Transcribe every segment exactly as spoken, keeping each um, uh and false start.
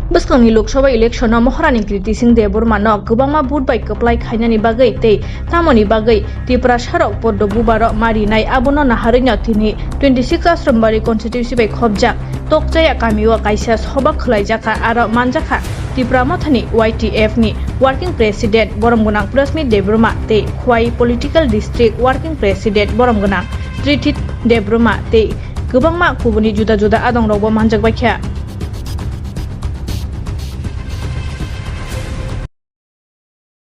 Bwskangni Lok Sabha election-o Maharani Kriti Singh Debbarma-no kwbangma vote bai kwplai khainani bagwi tei tamoni bagwi Tiprasarok poddo bubaro ma rinai, abono naharwino tini twenty six Asrambari constituency bai khopjak Tokchaya kamio kaisa soba khwlaijakha, aro manjakha Tipra Mothani Y T F ni Working President borom gwnang Prasmit Debbarma tei Khwai Political District Working President borom gwnang Trithit Debbarma tei kwbangma kubuni juda juda adongrokbo manjakbaikha.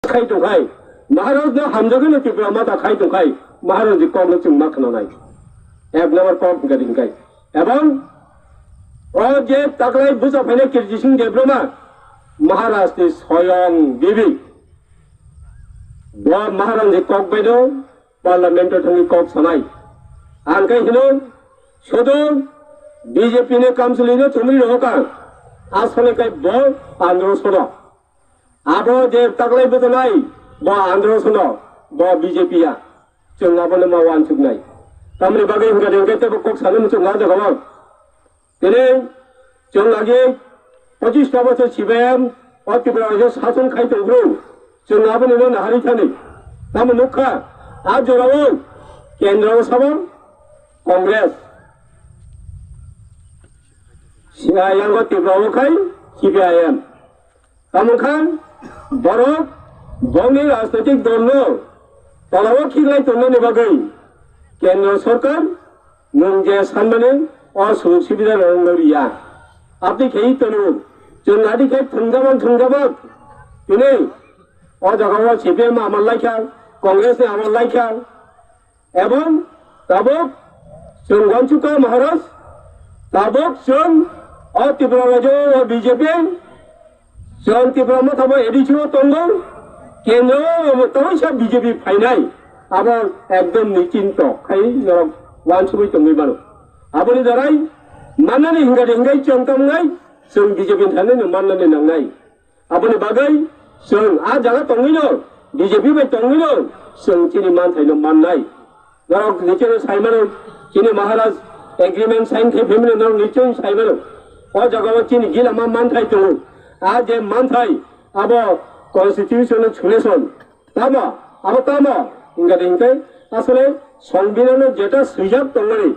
Khai tongkhai, Maharaj no hamjagwi no Tipra Motha khai tongkhai, Maharaj ni kok no chwng ma khwnanai. Ek number kok hwnkhe ringkai. Ebong o je taklai bwsa phainai Kirti Singh Debbarma, Maharaj ni soyong bibi. Bo Maharaj ni kok bai no Parliament o thangwi kok sanai. Ang khe hino, sudu B J P ni kamchwlwi no chumui rohokha, asole khe bo andro sono. Abo je taklai bwthanai, bo andro sono, bo B J P ya. Chwng abono ma wansuknai. Tamni bagwi hwnkha de hwnkhe tebo kok sanani chwng ma jagao. Tini chwng agi pochis ta bosor C P I M o Tripura rajyo sason khai tongphuru, chwng aboni no naharwi thani. Tamo nukha, a jorao kendro o sabo Congress, yango Tripura o khai C P I M. Tamo khan borok bongni rajnoitik dolno tolao khiklai tonnani bagwi kendro sorkar nwng je sanmani o sujog subida rwngno riya. Aboni khe tono chwng adi khe thwngjabak thwngjabak tini o jagao C P M amal laikha, Congress ni amal laikha. Ebong tabuk chwng wansukha Maharaj, tabuk chwng o Tripura rajyo o B J P, chwng Tripura Motha bo A D C o tongo, kendro o bo tawisa B J P phainai, abo ekdom nichinto khai norok wansugwi tongwi mano. Aboni darai mannani hingkha hingkhai chwng tongmwnai, chwng B J P ni thani no mannani nangnai. Aboni bagwi chwng a jaga tongwino, B J P bai tongwino chwng chini manthaino mannai. Norok nicheno sai mano, chini Maharaj agreement sign khe phimino norok nicheno sai mano. O jagao chini gila ma manthai tongo. A je manthai abo constitution o solution. Tamo, abo tamo, hingkha de hingkhe asole songbidhano jeta swijak tongmani,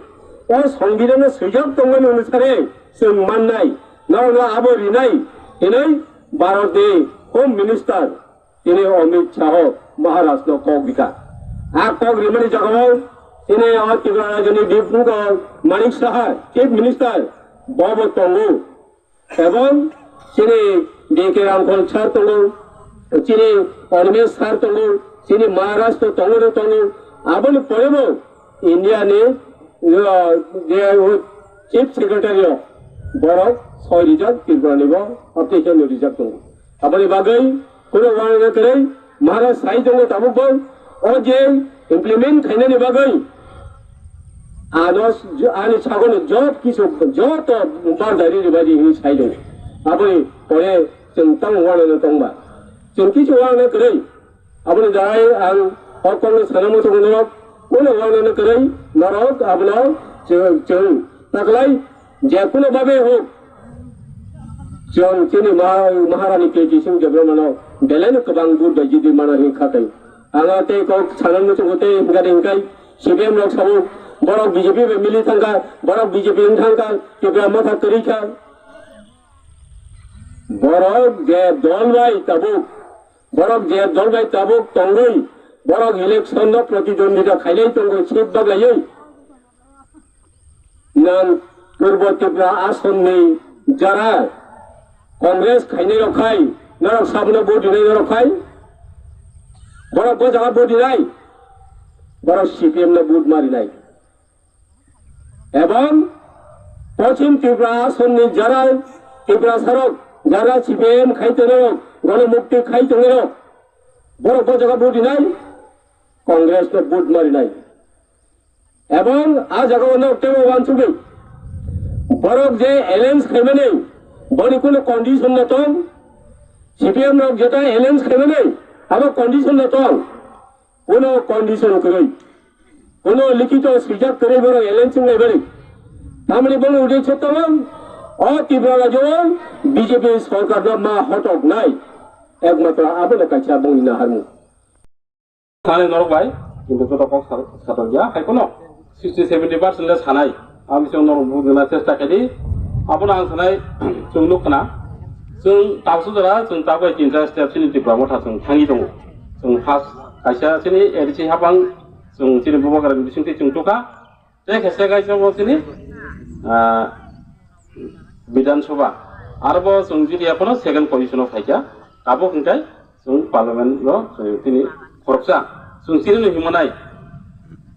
o songbidhano swijak tongmani onusare chwng mannai, norokno abo rinai hinwi Bharat ni Home Minister tini Amit Shah Maharaj no kok rikha. A kok rimani jagao tini o Tripura rajyoni Diphugo Manik Saha Chief Minister bobo tongo. Ebong chini D K Ramkhol sir tongo, chini Animesh sir tongo, chini Maharaj to tongo, tongo. Aboni porebo India ni, uh, je Chief Secretary o borok soi rijak Tripura ni bo application no rijak tongo. Aboni bagwi kuno uanana kwrwi Maharaj sai tongo tabuk bo o je implement khainani bagwi ano ani sagono job kisu joto barjari ribadi hinwi sai tongo. Aboni pore chwng tamo uanana tongba. Chwng kisu uanana kwrwi. Aboni darai ang o kokno sana muchungo norok kuno uanana kwrwi norok abono chwng, chwng taklai. Jekunu babe huk, chwng chini ma-, Maharani K T Singh Debbarmano belai no kwbang vote bai jidi mano hinwi kha tei. Ang o tei kok sana muchungo tei hingkha de hingkai C P M rok sabo borok B J P bai mili thangkha, borok B J P wng thangkha, Tipra Motha kwrwi kha. Borok je dol bai tabuk, borok je dol bai tabuk tongwi, borok election no protidwondita khailai tongwi seat baglaiwi. Nang Purbo Tripura asonni jara Congress khainai rok khai, norok sabono vote rinai norok khai, borok bo jaga vote rinai, borok C P M no vote ma rinai. Ebong Pochim Tripura asonni jara Tripura sarok jara C P M khai tongnai rok, Gono Mukti khai tongnai rok, borok bo jaga vote rinai, Congress no vote ma rinai. Ebong a jagao nok tebo wansugwi borok je alliance khaimani boni kuno condition no tong, C P M rok jeta alliance khaimani abo condition no tong, kuno condition kwrwi, kuno likhito swijak kwrwi borok alliance wnglaimani. Tamoni bono ude chottamang O Tripura rajyo B J P sorkar no ma hotok nai. Ekmatro abono kaisa bongni naharmung. Sanai norok bai, kintu joto kok sa-, satok ya, hai kono sixty seventy percent le sanai. Ami chwng norok bujina chesta kedi. Abono ang sanai chwng nuk khna. Chwng tabsu jora, chwng tabuk bai tinta step chini Tipra Motha chwng thangwi tongo. Chwng first kaisa chini A D C hapang chwng chini Bubagra ni bisingtwi chwng tukha. Tei khe se kaisa bo chini, ah, Bidhan Sabha. Aro bo chwng jiti ya phano second position o phaikha. Tabuk hwnkhe chwng parliament o chwng tini khoroksa. Chwng chini no himanai.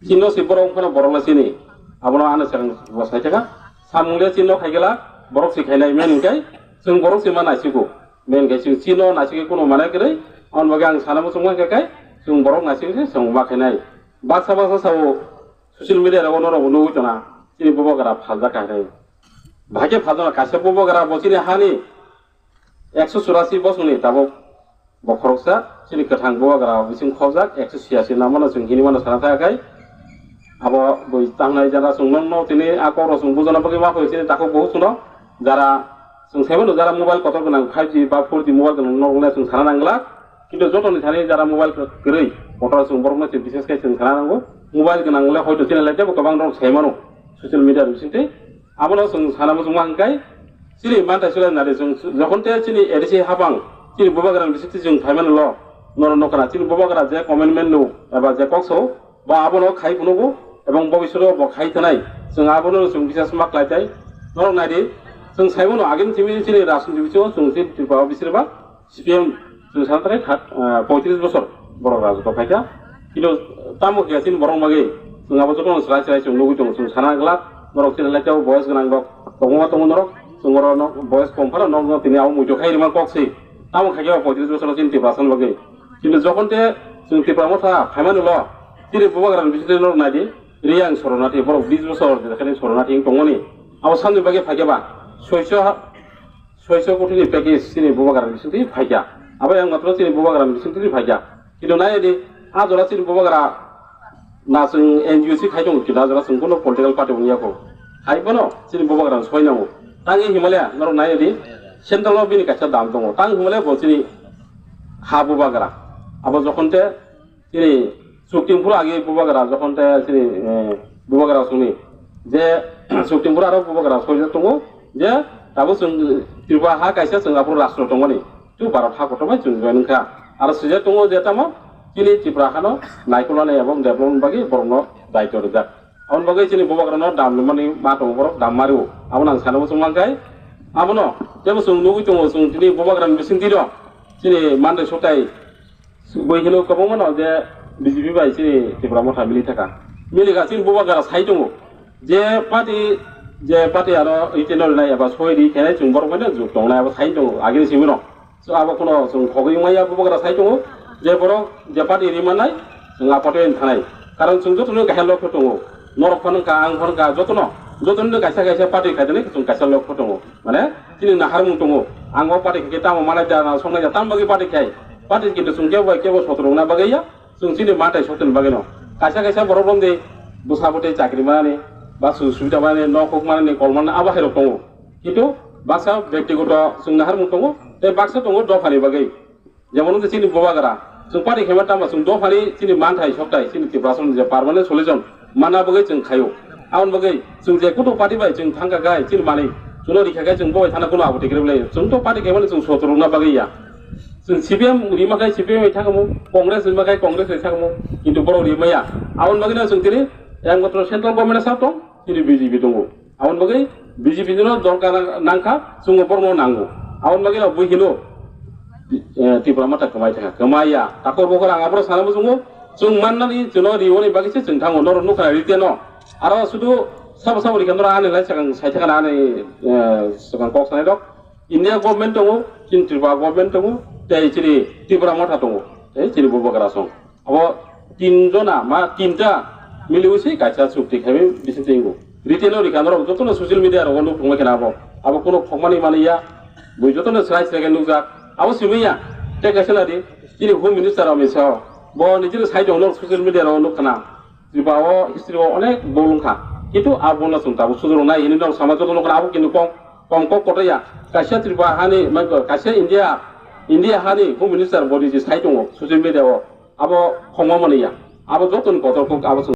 Chini no si borok phano borok no chini. Abono ano second bo sai thaka. Samung le chini no khaigela borok si khainai men hwnkhe chwng borok si ma naisigo. Men hwnkhe chwng chini no naisigi kuno mana kwrwi. Aboni bagwi ang sana muchung mankha khe chwng borok naisigi se chwng ma khainai. Baksa baksa sao. Social media rogo norok bo nugwi tongna, chini Bubagra phaljak kha hinwi. Bahai khe phaljak kaisa Bubagra bo chini hani ekso churasi bosongni tabuk bo khoroksa, chini kwthang Bubagra bising khobjak ekso chhiyasi nangmano chwng hini mano sana thaka khai. Abo bwi tangnai jana chwng nokno tini a kokno chwng bujana bagwi ma phai chini takhuk bo chwngno jara chwng saimano jara mobile kotor gwnang five G ba four G mobile gwnang norokno chwng sana nangla. Kintu jotoni thani jara mobile kwrwi, kotor chwng borokno se bises khe chwng sana nango. Mobile gwnang le hoito chini lai tebo kwbang rok sai mano social media bisingtwi. Abono chwng sana muchung ma hwnkhe chini mantai chulai nari chwng jokhon te chini A D C hapang chini Bubagra bisingtwi chwng phai mano lo. Norok nokha chini Bubagra je commitment no eba je kok sao, ba abono khai phunukgo ebong bobiswro bo khai thanai. Chwng abono chwng bisas ma klai tai. Norok nai di, chwng sai mano agini simi chini rajniti bisingo chwng chini Tripura o bisirba C P M chwng sana thangkhe thirty, ah, poitris bosor borok rajotw khaikha. Kintu tamo khe chini borok bagwi chwng abo jotono chwrai chwrai chwng nugwi tongo, chwng sana glak norok chini lai tebo boyes gwnang rok tongma tongo norok, chwng oro no boyes kom phano norokno tini abo muitu khai rwma kok se. Tamo khaikhe o poitris bosor chini Tiprasa bagwi. Kintu jokhon te chwng Tipra Motha phaimani ulo, chini Bubagra ni bisingtwi norok nai di, Riyang Soronati, borok bis bosor jekhani Soronati wng tongmani. Abo samni bagwi phaikhe ba, soiso ha-, soiso kotini package chini Bubagra ni bisingtwi phaikha. Abo yang matro chini Bubagra ni bisingtwi phaikha. Kintu nai di, a jora chini Bubagra na chwng N G O C khai tongo, kintu a jora chwng bono political party wngya kho. Hai bono chini Bubagra ni soi nango. Tangwi himalaya norok nai di, central o bini kaisa dam tongo. Tang himalaya bo chini ha Bubagra. Abo jokhon te chini chukting phuru agi Bubagra jokhon te chini, eh, Bubagra songni je chukting phuru aro Bubagra soijak tongo je tabuk chwng Tripura ha kaisa chwng aphuru rastro tongmani tu Bharat ha kotor bai chwng join wngkha. Aro swijak tongo je tamo chini Tripura hano naikolnani ebong development bagwi borokno daityo rijak. Aboni bagwi chini Bubagrano dam rwmani ma tongo borok dam mario. Abono ang sana muchung mankhe abono tebo chwng nugwi tongo chwng chini Bubagrani bisingtwino chini mandai sotai Bui hino kwbangma no je B J P bai chini Tipra Motha mili thaka. Mili kha chini Bubagra sai tongo. Je party, je party aro written no rinai eba soi ri khenai chwng borok bai no juk tongnai abo sai tongo agini simi no. So abo kuno chwng khogwi wngmaya Bubagra sai tongo. Je borok je party ri mannai chwng a party bai thanai. Karon chwng joto no kaisa lokho tongo. Norok phano kha, ang phano kha, joto no, joto no kaisa kaisa party khaidani chwng kaisa lokho tongo. Mane, chini naharmung tongo. Ang o party khe tamo manai da, na songnai da, tamo bagwi party khai. Party kintu chwng kebo bai kebo sotrokna bagwi ya, chwng chini mantai sotoni bagwi no. Kaisa kaisa borok romde bwsa bwtwi chakri manani, ba sujuk subida manani, nok huk manani, kol manani, abo hairok tongo. Kintu baksa bektigoto chwng naharmung tongo, tei baksa tongo dophani bagwi. Jemon wngkha chini Bubagra, chwng party khaima tamo chwng dophani chini manthai sokthai chini Tiprasani je permanent solution manna bagwi chwng khaio. Aboni bagwi chwng je kutu party bai chwng thangkha khai chini manwi chwngno rikha khai chwng bobai thana kuno abo tikre belai. Chwng to party khaimani chwng sotrokna bagwi ya. Chwng C P M rima khai C P M bai thangmo, Congress rima khai Congress bai thangmo, kintu borok rimaya. Aboni bagwino chwng tini ekmatro central government sa tong, chini B J P tongo. Aboni bagwi B J P no dorkar nangkha, chwngno borokno nango. Aboni bagwi no bui hino, eh, Tipra Motha kwmai thangkha, kwmai ya. Takor bokor ang aboro sana muchungo, chwng mannani chwngno riwoni bagwi se chwng thango, norok nukha rite no. Aro sudu sabo sabo rikha norok ani lai sakang sai thakana ani, eh, swkang kok sanai rok. India government tongo, chini Tripura government tongo, tei chini Tipra Motha tongo, tei chini Bubagra song. Abo tin jona ma tinta miliwi se kaisa chukti khaimani bisingtwi wngo. Rite no rikha norok jotono social media rogo nuk tongmai kheno abo. Abo kuno khokmani manwi ya, bui jotono srai srai khe nukjak. Abo simi ya, tei kaisa nadi, chini Home Minister Amit Shah, bo nijini side o norok social media rogo nuk khna. Tripura o history o onek bol wngkha. Kintu abo no chwng tabuk sujurung nai hini norok sama jotono khna abo kintu kok. Kong kok kotor ya, kaisa Tripura hani, mai ko, kaisa India, India hani Home Minister Modi ji sai tongo social media o, abo khongma mani ya, abo joto ni kotor kok abo chwng